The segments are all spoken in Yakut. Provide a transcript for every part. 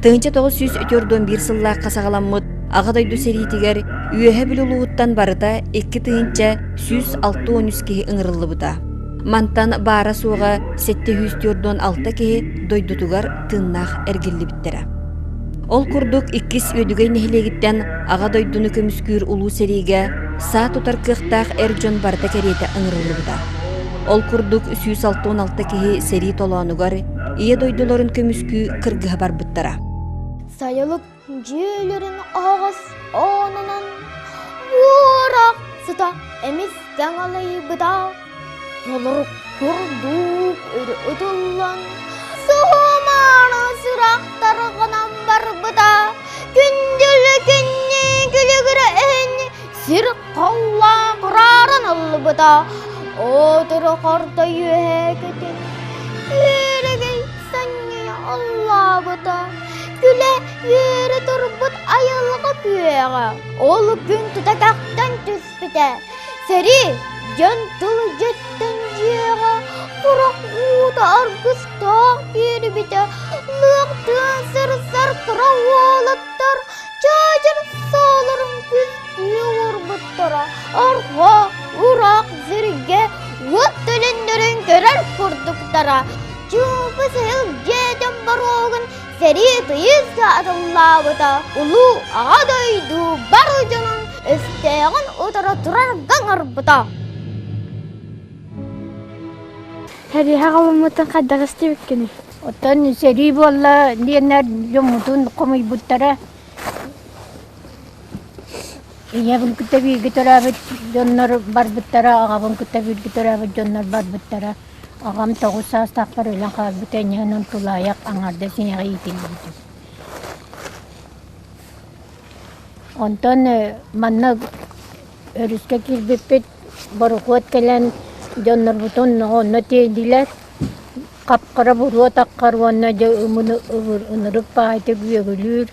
1941 сыллаахха саҕаламмыт Аҕа дойду сэриитигэр Үөһэ Бүлүү улууһуттан барыта 2163 киһи ыҥырыллыбыта. Мантан баара-суоҕа 746 киһи дойдутугар тыыннаах эргиллибиттэрэ. Ол курдук иккис Үөдүгэй нэһилиэгиттэн Аҕа дойдуну көмүскүүр улуу сэриигэ саа тутар кыахтаах эр дьон барыта кэриэтэ ыҥырыллыбыта. Ол курдук 166 киһи сэрии толоонугар Ийэ дойдуларын көмүскүү кыргыһа барбыттара. Сайылык дьиэлэрин аһаҕас оонунан буорах сыта эмис таҥалайбыта толору курдук өрө ытыллан суһумааны сүрэхтарҕанан барбыта күндүл күннүү күлүгүрэ өһүн сир халлаан кырааран ыллыбыта отуру хорто үөһэ көтөн үөрэгэй санньыйа аллаабыта күлэ үөрэ турбут айылҕа күөҕэ ол күн тута кэхтэн түспүтэ сэрии дьон тыл дьиттэн дьиэҕэ курах уута аргыстаах киирбитэ лыахтыан сырсар кыра уолаттар чаачар сааларын күстүү уурбуттара арҕаа ураах сиргэ уот төлөннөрүн көрөр курдуктара чуумпу сыһыл дьиэтин боруогун сэрии тыйыс атыллаабыта улуу аҕа дойду бар дьонун өстөөҕүн утары турарга ыҥырбыта Сэриигэ аҕаламмытын хайдах истибиккиний? Оттон сэрии буолла диэннэр дьоммутун хомуйбуттара. Ийэбин кытта бииргэ төрөөбүт дьоннор барбыттара, аҕабын кытта бииргэ төрөөбүт дьоннор барбыттара. Аҕам тоҕус саастаахпар өлөн хаалбыта, инньэ тулаайах аҥаардас ийэҕэ иитиллибитим. Онтон манна өрүскэ киирбиппит, борохуот кэлэн дьоннорбутун онно тиэйдилэр. Хап-хара буруо таххар уонна дьэ ынырык баайытык үөгүлүүр.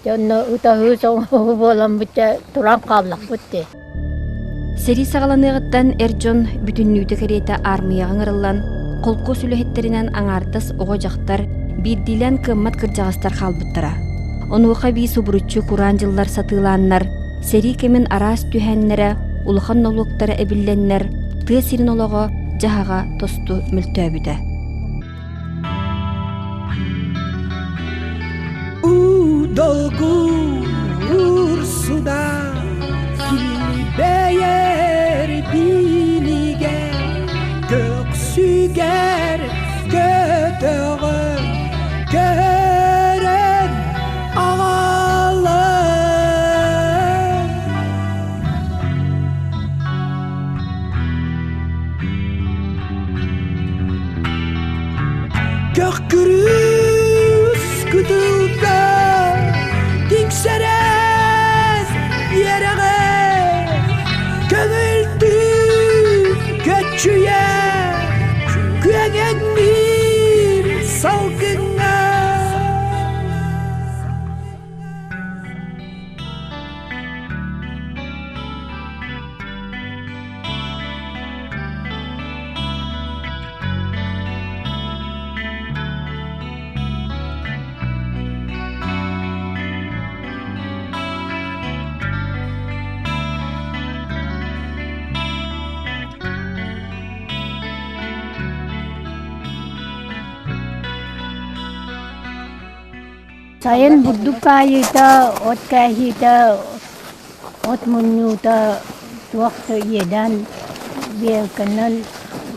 Дьэ онно ытаһыы соҥоһуу буоламмыт дьэ туран хааллахпыт дии. Сэрии саҕаланыаҕыттан эр дьон бүтүннүүтэ кэриэтэ аармыйаҕа ыҥырыллан, холкуос үлэһиттэринэн аҥаардас оҕо-дьахтар, биирдиилээн кыаммат кырдьаҕастар хаалбыттара. Онуоха эбии субуруччу кураан дьыллар сатыылааннар, сэрии кэмин араас түһээннэрэ, улахан нолуоктара эбиллэннэр, тыа сирин олоҕо, дьаһаҕа тосту мөлтөөбүтэ. Долгуур суда килбэйэр биилигэ көхсүгэр көтөҕөр көрөн аҕалар Көх күрүс кытылга тиҥсэрээс үөрэҕэ көҥүлтүү көччүйэ күөҥэҥниир салгыҥҥа. Сайын бурдук хаайыыта, от кээһиитэ, от мунньуута туох да иэдээн биэлкэнэн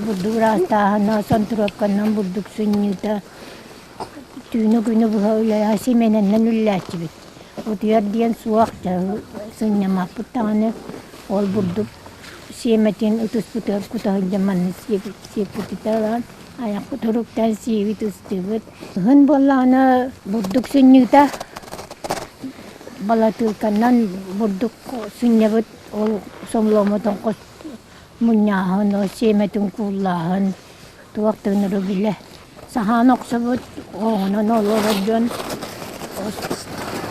бурдук ыраастааһына, сонтуруопканан бурдук сынньыыта түүнү-күнү быһа үлэлэһэ симэнэннэн үлэлээччибит. Утуйар диэн суох, сынньаммаппыт даҕаны ол бурдук сиэмэтин ытыспытыгар кута сылдьан манна сиэппититэ ылан айахпыт уруктан сиибит, ыстыыбыт. Кыһын буоллаҕына бурдук сынньыыта, балатыылканнан бурдук сынньабыт, ол солуомутун хос мунньааһын, ол сиэмэтин кууллааһын, туох да ынырык үлэ. Саһаан охсобут, оҕонон олорор дьон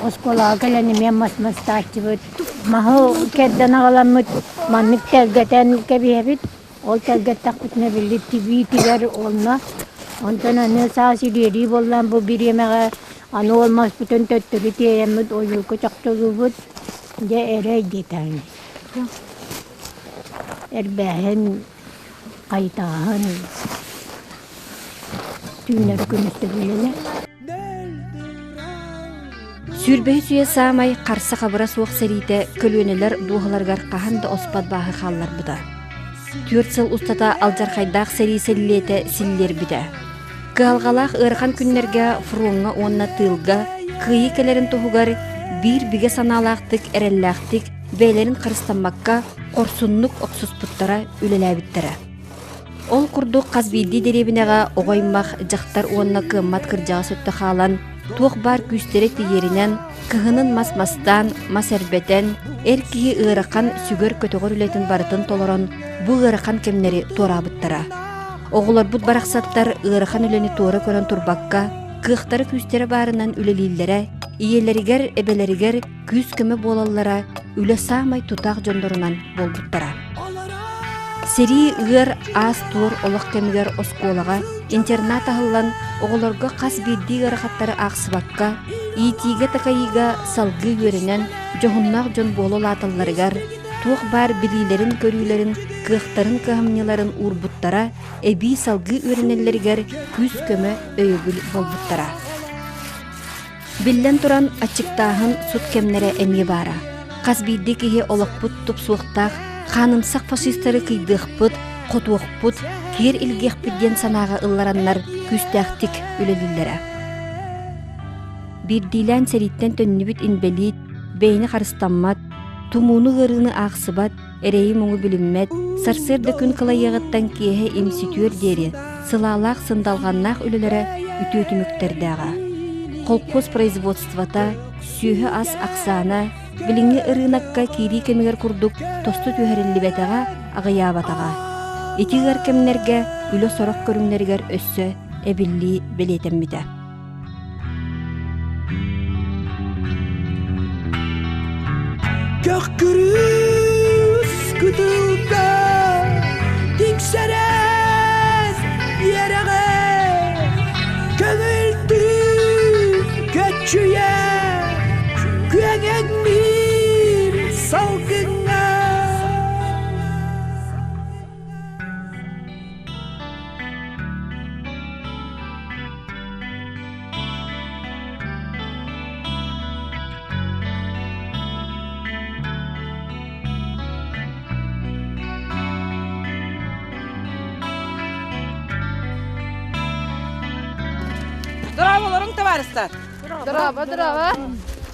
оскуолаҕа кэлэн эмиэ мас мастааччыбыт. Маһы кэрдэн аҕаламмыт маннык тэлгэтэн кэбиһэбит. Ол тэлгэттэхпитинэ били тибии тигэр онно. Онтон аны саас ириэрии буоллаан бу бириэмэҕэ. Аны ол маспытын төттөрү тиэйэммит ойуурга чохчолуубут, дьэ эрэй диэтэҕиҥ. Эрбээһин, хайытааһын, түүннэри күнүстэри үлэлэр. Сүүрбэһис үйэ саамай харса-хабыра суох сэриитэ көлүөнэлэр дууһаларыгар хаһан да оспот бааһы хаалларбыта. Түөрт сыл устата алдьархайдаах сэрии сэллиэтэ силлиэрбитэ. Кыһалҕалаах ыарахан күннэргэ фроҥҥа уонна тыылга кыайыы кэлэрин туһугар биир бигэ санаалаахтык, эрэллээхтик, бэйэлэрин харыстаммакка хорсуннук охсуспуттара, үлэлээбиттэрэ. Ол курдук хас биирдии дэриэбинэҕэ оҕо аймах, дьахтар уонна кыаммат кырдьаҕас өттө хаалан, туох баар күүстэрэ тиийэринэн, кыһынын мас мастаан, мас эрбэтэн, эр киһи ыарахан сүгэр-көтөҕөр үлэтин барытын толорон, бу ыарахан кэмнэри туораабыттара. Оҕолорбут барахсаттар ыарахан үлэни туора көрөн турбакка, кыахтара-күүстэрэ баарынан үлэлииллэрэ, ийэлэригэр, эбэлэригэр күүс-көмө буолаллара үлэ саамай тутаах дьоннорунан буолбуттара. Сэрии ыар аас-туор олох кэмигэр оскуолаҕа интернат аһыллан оҕолорго хас биирдии ыарахаттары аахсыбакка, иитиигэ-такайыыга салгыы үөрэнэн дьоһуннаах дьон буола улааталларыгар туох баар билиилэрин-көрүүлэрин, кыахтарын-кыһамньыларын уурбуттара, эбии салгыы үөрэнэллэригэр күүс-көмө, өйөбүл буолбуттара. Биллэн туран, аччыктааһын сут кэмнэрэ эмиэ баара. Хас биирдии киһи олохпут тупсуохтаах, хаанымсах фашистары кыйдыахпыт, хотуохпут, киэр илгиэхпит диэн санааҕа ыллараннар күүстээхтик үлэлииллэрэ. Биирдиилээн сэрииттэн төннүбүт инбэлиит, бэйэни харыстаммат, тумууну ыарыыны аахсыбат, эрэйи-муҥу билиммэт, сарсыарда күн кылайыаҕыттан киэһэ имситиэр диэри сылаалаах сындалҕаннаах үлэлэрэ үтүө түмүктэрдээҕэ. Холкуос производствота, сүөһү-ас ахсаана билиҥҥи ырыынакка киирии кэмигэр курдук тосту түһэриллибэтэҕэ, аҕыйаабатаҕа. Ити ыар кэмнэргэ үлэ сорох көрүҥнэригэр өссө эбиллии бэлиэтэммитэ. Көхкүрүүс кытылга тиксэрэн биэрэҕэ көҥүлтүү көччүйэ күөҥэҥниир салгыҥҥа. Дорооболоруҥ, табаарыстар! Дорообо, дорообо.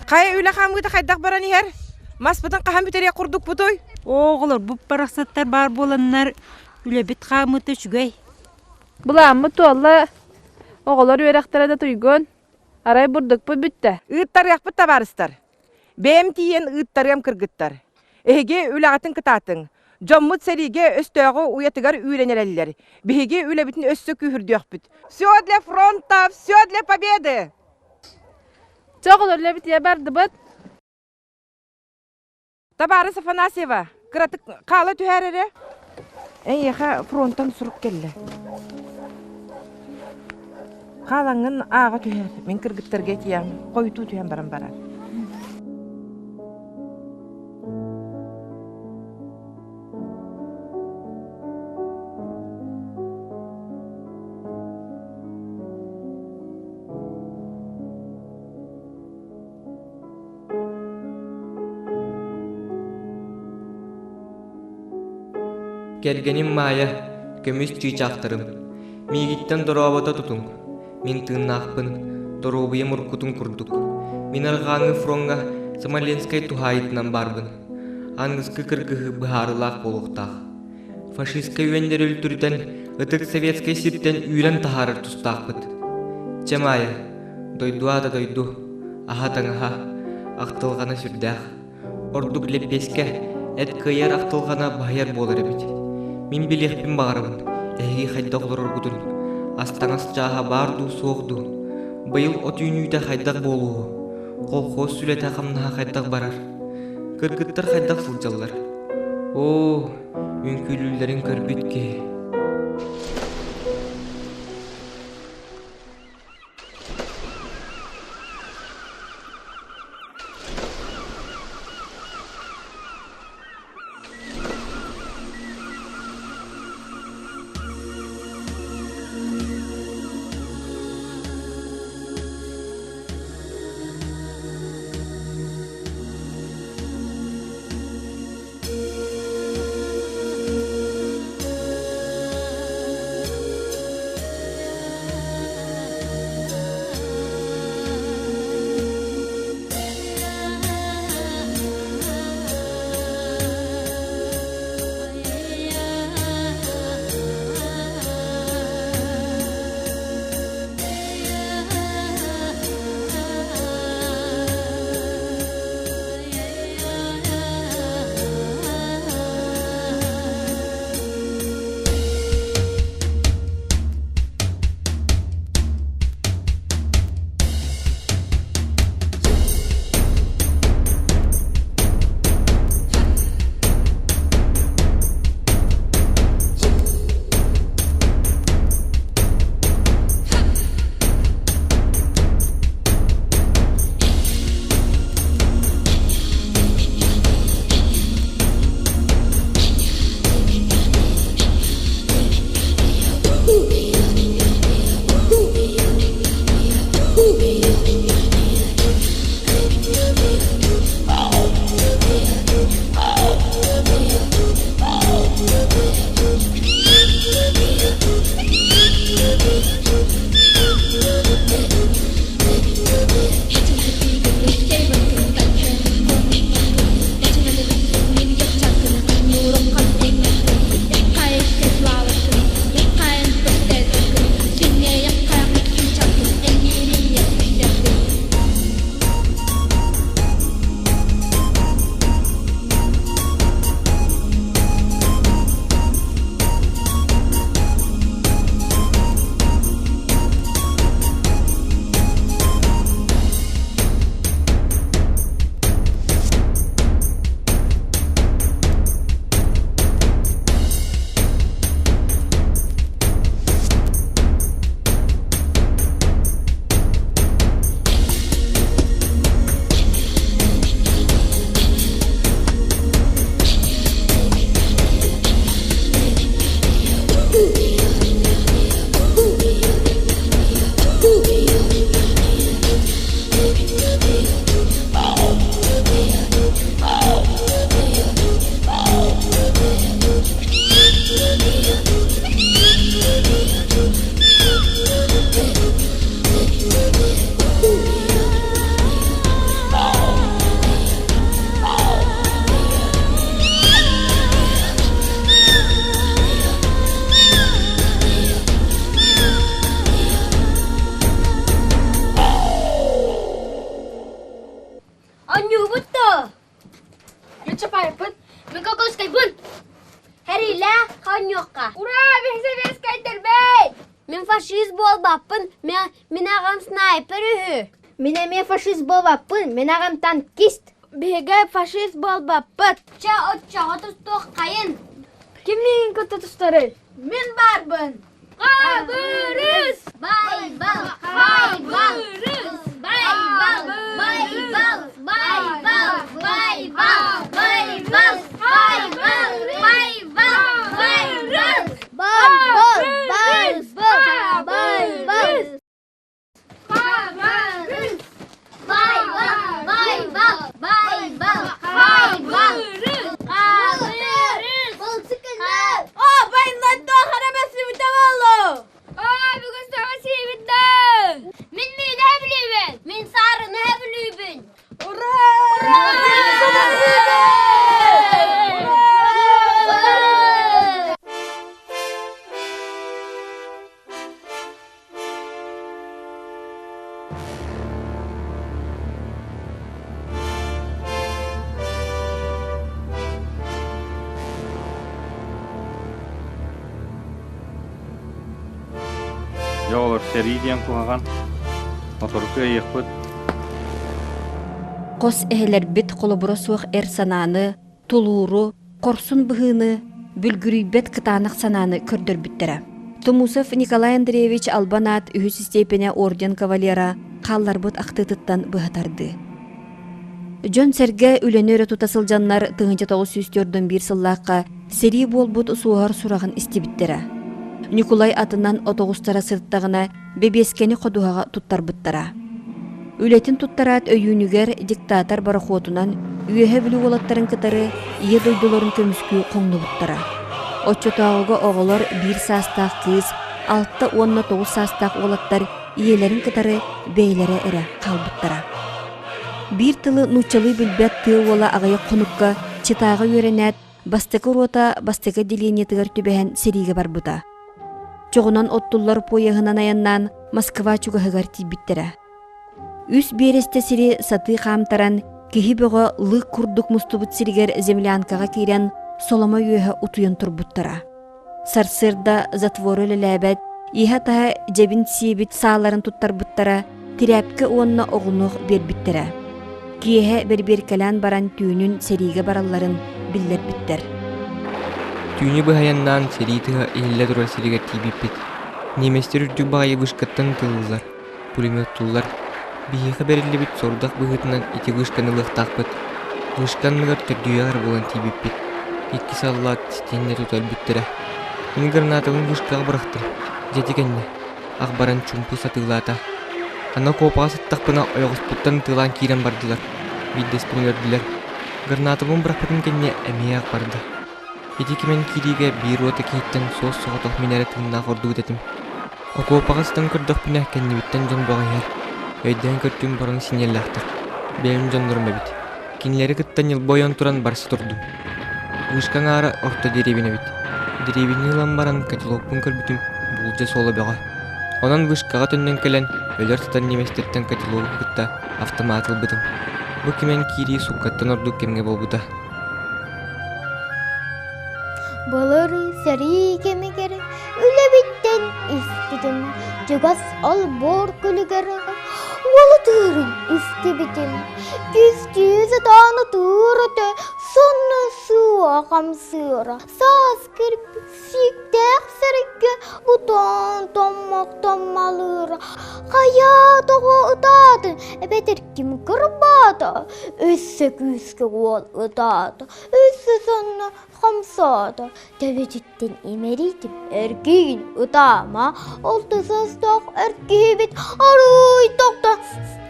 Хайа үлэ хаамыыта хайдах баран иһэр? Маспытын хаһан бүтэриэх курдукпутуй? Оҕолор бу барахсаттар баар буоланнар үлэбит хаамыыта үчүгэй. Былааммыт туолла, оҕолор үөрэхтэрэ да туйгун, арай бурдукпут бүттэ. Ыыттарыахпыт табаарыстар. Бэйэм тиийэн ыыттарыам кыргыттар. Эһиги үлэҕитин кытаатыҥ. Дьоммут сэриигэ өстөөҕү уйатыгар үүрэн эрэллэр. Биһиги үлэбитин өссө күүһүрдүөхпүт. Все для фронта, все для победы! Чэ оҕолор үлэбитигэр бардыбыт. Табаарыс Афанасьева, кыратык хаала түһээр эрэ. Эйиэхэ фронтан сурук кэллэ. Хаалаҥҥын ааҕа түһээр. Мин кыргыттарга этиэм, хойутуу түһэн баран барар. Кэргэним Маайа, көмүс чыычаахтарым, миигиттэн дорообото тутуҥ, мин тыыннаахпын, доруобуйам уруккутун курдук. Мин арҕааҥҥы фроҥҥа Смоленскай туһаайытынан баарбын. Аныгыскы кыргыһыы быһаарыылаах буолуохтаах. Фашистскай үөннэри үлтүрүтэн, ытык советскай сиртэн үүрэн таһаарар тустаахпыт. Чэ, Маайа, дойду аата дойду, аһа-таҥаһа, ахтылҕана сүрдээх. Ордук лэппиэскэ, эт кыайар ахтылҕана баһыйар буолар эбит. Мин билиэхпин баҕарабын, эһиги хайдах олороргутун, ас-таҥас чааһа баар дуу, суох дуу? Быйыл от үүнүүтэ хайдах буолуоһу? Колхоз сүлэтэ-хамнаһа хайдах барар? Кыргыттар хайдах сылдьаллар? Оо, үҥкүүлүүллэрин көрбүт киһи. фашист буолбаппын, мин аҕам снайпер үһү. Мин эмиэ фашист буолбаппын, мин аҕам танкист. Биһиги фашист буолбаппыт. Чэ, оччоҕо тустуоххайын. Ким миигин кытта тустарый? Мин баарбын. Хабырыс! Байбал! Байбал! Байбал! Байбал! Байбал! Байбал! Байбал! Байбал! Байбал! Байбал! Байбал! Байбал! Байбал! Мин миинэ билүүбүн! Мин саарыны билүүбүн! Ура! Дьэ олор сэрии диэн куһаҕан, моторку ыйыахпыт. Хос эһэлэрбит холобура суох эр санааны, тулууру, хорсун быһыыны, бүлгүрүйбэт кытаанах санааны көрдөрбүттэрэ. Тумусов Николай Андреевич албан аат үһүс степеня орден кавалера хаалларбыт ахтыытыттан быһа тардыы. Дьон-сэргэ үлэни өрө тута сылдьаннар 1941 сыллаахха сэрии буолбут суоһар сураҕын истибиттэрэ. Ньукулай атынан от оҕустара сырыттаҕына бэбиэскэни ходуһаҕа туттарбыттара. Үлэтин туттараат өйүүнүгэр диктатор борохуотунан Үөһэ Бүлүү уолаттарын кытары Ийэ дойдуларын көмүскүү хоҥнубуттара. Оччотооҕуга оҕолор биир саастаах кыыс, 6 уонна 9 саастаах уолаттар ийэлэрин кытары бэйэлэрэ эрэ хаалбыттара. Биир тылы нууччалыы билбэт тыа уола аҕыйах хонукка Читаҕа үөрэнээт, бастакы рота бастакы отделениетыгар түбэһэн сэриигэ барбыта. Чоҕунан оттуллар поеһынан айаннаан Москва чугаһыгар тиийбиттэрэ. Үс биэрэстэ сири сатыы хаамтаран, киһи бөҕө лыык курдук мустубут сиригэр землянкаҕа киирэн соломо үөһэ утуйан турбуттара. Сарсыарда затвору үлэлээбэт, иһэ-таһа дьэбин сиэбит сааларын туттарбыттара, тирээпкэ уонна оҕунуох биэрбиттэрэ. Киэһэ бэрбиэркэлээн баран түүнүн сэриигэ баралларын биллэрбиттэр. Түүнү быһайаннаан сэрии тыһа иһиллэ турар сиригэр тиийбиппит. Немецтэр үрдүк баҕайы вышкаттан ытыллылар, пулеметтууллар. Биһиэхэ бэриллибит сорудах быһыытынан ити вышканы ылыахтаахпыт. Вышка анныгар төрдүөҕэр буолан тиийбиппит. Икки саллаат ситиэннэ тута өлбүттэрэ. Мин гранатабын вышкаҕа бырахтым. Дьэ ити кэннэ ах баран чуумпу сатыылаата. Аны окуопаҕа сыттахпына ойоҕоспуттан ытыалаан киирэн бардылар, биирдэспин өлөрдүлэр. Гранатабын бырахпытым кэннэ эмиэ ах барда. Ити кимэн киириигэ биир рота киһиттэн суос-соҕотох мин эрэ тыыннаах ордубут этим. Окуопаҕа сытан көрдөхпүнэ кэннибиттэн дьон бөҕө иһэр. Өйдөөн көртүм баран синньэллээхтэр. Бэйэм дьоннорум эбит. Кинилэри кытта ньылба ойон туран барса турдум. Вышка аҥаара орто дэриэбинэ эбит. Дэриэбинэни ылан баран котелокпун көрбүтүм, буулдьа суола бөҕө. Онон вышкаҕа төннөн кэлэн, өлөр сытар немецтэртэн котелогу кытта автомат ылбытым. Бу кимэн киирии сууккаттан ордук кэмҥэ буолбута. Былыр сэрии кэмигэр үлэбиттэн испитим, чугас олбуор күлүгэр уолутуурун истибитим. Күстүү сатаан утуур өтө, сонно суо хамсыыра, саас кирбит сииктээх сэргэ бутаан томмох томмалыыра. Хайа тоҕо ытаатын, эбэтэр ким кырбаата, өссө күүскэ уол ытаата, өссө сонно хамсаата, төбөтүттэн имэрийдим, эргийин ытаама, алта саастаах эр киһибит арыый тохто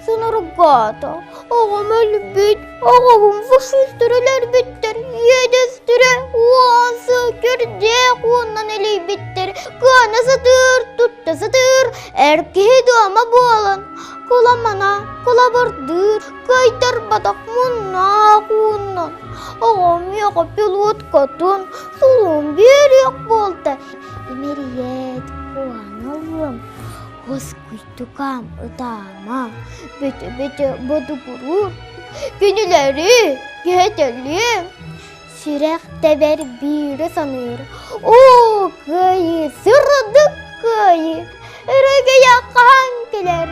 сонургаата, оҕом өлбүт, оҕобун фашистар өлөрбүттэр, иэдэстэрэ уон сыл кирдээх уоннан элэйбиттэр, кыана сатыыр, тутта сатыыр, эр киһи дуома буолан, куламана кулабырдыыр, кыайтарбатах муннаах ууннан, оҕом миэхэ пилоткатын, сулуун биэриэх буолта, имэрийээт куһаҥалыам, уоскуйдукаам ытаама, бөтө-бөтө бодугуруур, кинилэри кэһэтэлиэм, сүрэх тэбэр биирэ саныыр, оо, кыайыы, сырдык кыайыы! Өрөгөйө хаһан кэлэр?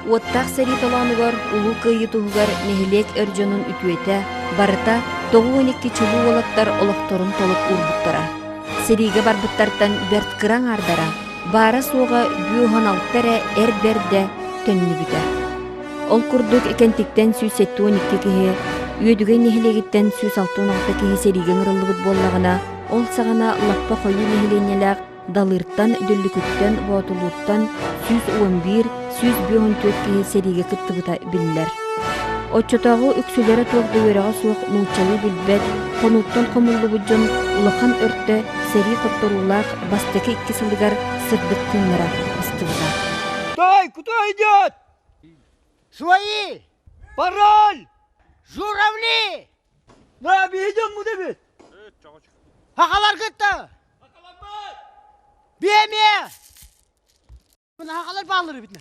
Уоттаах сэрии толоонугар Улуу Кыайыы туһугар нэһилиэк эр дьонун үтүөтэ барыта 92 чулуу уолаттар олохторун толук уурбуттара. Сэриигэ барбыттартан бэрт кыра аҥаардара, баара-суоҕа бүөһон алта эрэ эр бэрдэ төннүбүтэ. Ол курдук Кэнтиктэн 172 киһи, Үөдүгэй нэһилиэгиттэн 166 киһи сэриигэ ыҥырыллыбыт буоллаҕына, ол саҕана лаппа хойуу нэһилиэнньэлээх Далыртан, Дүллүкүттэн, Боотулууттан 111, 154 киһи сэриигэ кыттыбыта биллэр. Оччотооҕу үксүлэрэ туох да үөрэҕэ суох нууччалыы билбэт, хонууттан хомуллубут дьон улахан өртө сэрии хотторуулаах бастакы икки сылыгар сырдык тыыннара быстыбыта. Стой! Кто идет? Свои! Пароль! Журавли! На, видим мы эбит! Хахалар кытта! Биэмиэ! Хахалар бааллар эбитне.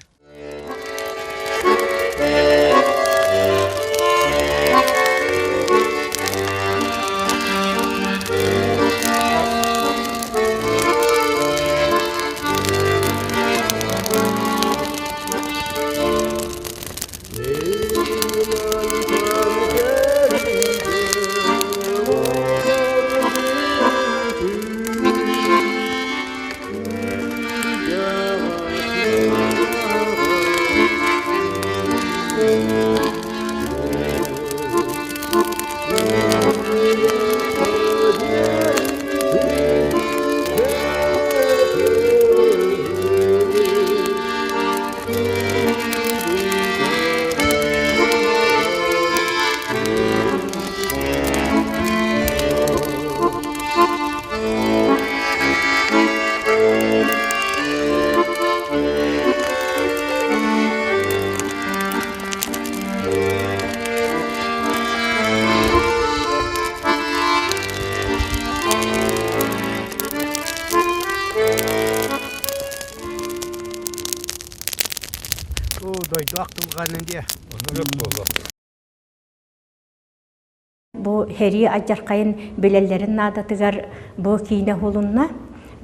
Дойду ахтылҕанын диэ. Бу сэрии алдьархайын билэллэрин наадатыгар бу киинэ уһулунна.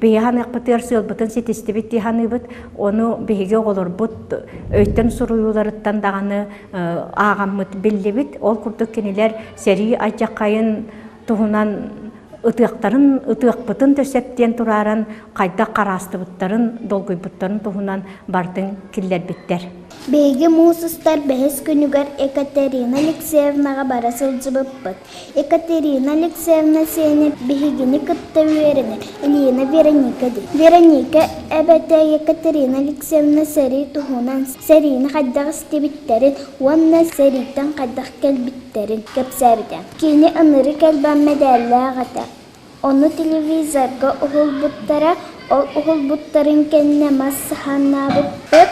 Биһиги ханыахпытыгар сыалбытын ситистибит дии саныыбыт. Ону биһиги оҕолорбут өйтөн суруйууларыттан даҕаны ааҕаммыт биллибит. Ол курдук кинилэр сэрии алдьархайын туһунан ытыахтарын ытыахпытын да сөп диэн турааран хайдах хараастыбыттарын, долгуйбуттарын туһунан бартын киллэрбиттэр. Биһиги муус устар бэһис күнүгэр Екатерина Алексеевнаҕа бара сылдьыбыппыт. Екатерина Алексеевна сиэнэ биһигини кытта үөрэнэр Елена Вероника диэн. Вероника эбэтэ Екатерина Алексеевна сэрии туһунан, сэриини хайдах истибиттэрин уонна сэрииттэн хайдах кэлбиттэрин кэпсээбитэ. Кини ынырык элбэх мэдээллээх этэ. Ону телевизорга уһулбуттара, ол уһулбуттарын кэннэ мас саһааннаабыппыт.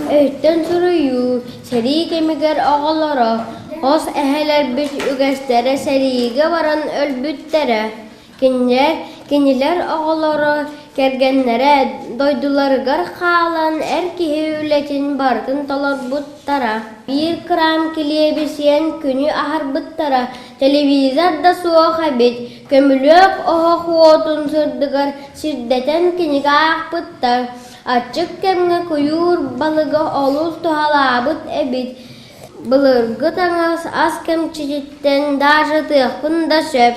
Өйтөн суруйуу, сэрии кэмигэр оҕолоро, хос эһэлэрбит үгэстэрэ сэриигэ баран өлбүттэрэ. Кинилэр, кинилэр оҕолоро, кэргэннэрэ дойдуларыгар хаалан эр киһи үлэтин барытын толорбуттара. Биир кыраам килиэби сиэн күнү аһарбыттара, телевизор да суох эбит, көмүлүөк оһох уотун сырдыгар сирдэтэн кинигэ аахпыттар. Аччык кэмҥэ куйуур балыга олус туһалаабыт эбит. Былыргы таҥас ас кэмчититтэн даже тыахпын да сөп.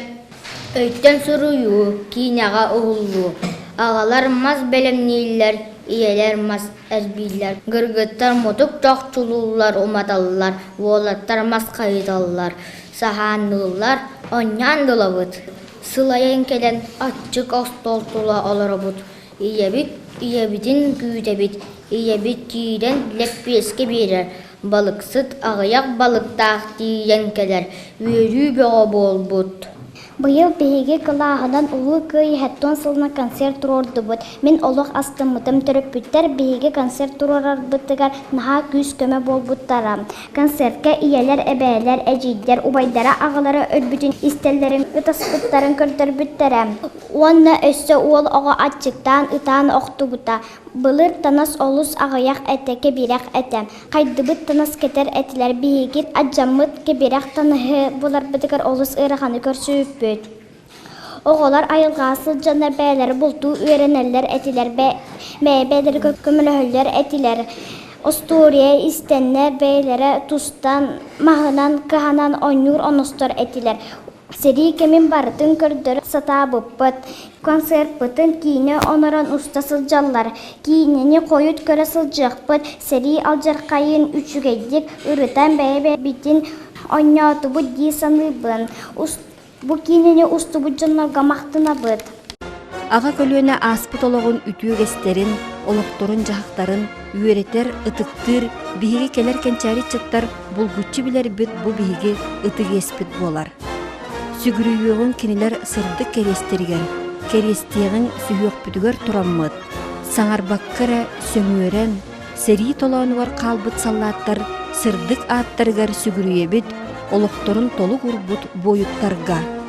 Өйтөн суруйуу, киинэҕэ уһуллуу. Аҕалар мас бэлэмнииллэр, ийэлэр мас эрбииллэр, кыргыттар мутук чохчулууллар, уматаллар, уолаттар мас хайыталлар, саһаанныыллар, оонньоон да ылабыт. Сылайан кэлэн аччык остуол тула олоробут. Ийэбит ийэбитин күүтэбит, ийэбит киирэн лэппиэскэ биэрэр, балыксыт аҕыйах балыктаах тиийэн кэлэр, үөрүү бөҕө буолбут. Быйыл биһиги кылааһынан Улуу Кыайыы 70 сылынан концерт туруордубут. Мин олох астыммытым. Төрөппүттэр биһиги концерт туруорарбытыгар наһаа күүс-көмө буолбуттара. Концертка ийэлэр, эбээлэр, эдьиийдэр, убайдара, аҕалара өлбүтүн истэллэрин, ытаспыттарын көрдөрбүттэрэ. Уонна өссө уол оҕо аччыктаан ытаан охтубута. Былыр танас олус аҕыйах этэ, кэбирэх этэ. Хайдыбыт танас кэтэр этилэр. Биһиги алдьаммыт кэбирэх танаһы буларбытыгар олус ыараханы көрсүбүппүт. Оҕолор айылҕаҕа сылдьаннар бэйэлэрэ бултуу үөрэнэллэр этилэр, бэйэ-бэйэлэригэр көмөлөһөллөр этилэр. Остуоруйа истэннэр бэйэлэрэ тустан, маһынан, кыһанан оонньуур оностор этилэр. Сэрии кэмин барытын көрдөрө сатаабыппыт. Концерппытын киинэ онорон уста сылдьаллар. Киинэни хойут көрө сылдьыахпыт, сэрии алдьархайын үчүгэйдик ырытан бэйэ-бэйэбитин оонньоотубут дии саныыбын. Бу киинэни устубут дьоннорго махтанабыт. Аҕа көлүөнэ ааспыт олоҕун үтүө үгэстэрин, олохторун-дьаһахтарын үөрэтэр, ытыктыыр биһиги кэлэр кэнчээри ыччаттар булгуччу билэрбит бу биһиги ытык иэспит буолар. Сүгүрүйүөҕүҥ кинилэр сырдык кэриэстэригэр, кэриэстиэҕиҥ сүһүөхпүтүгэр тураммыт, саҥарбакка эрэ сөҥүөрэн, сэрии толоонугар хаалбыт саллааттар сырдык ааттарыгар сүгүрүйэбит, олохторун толук уурбут буойуттарга.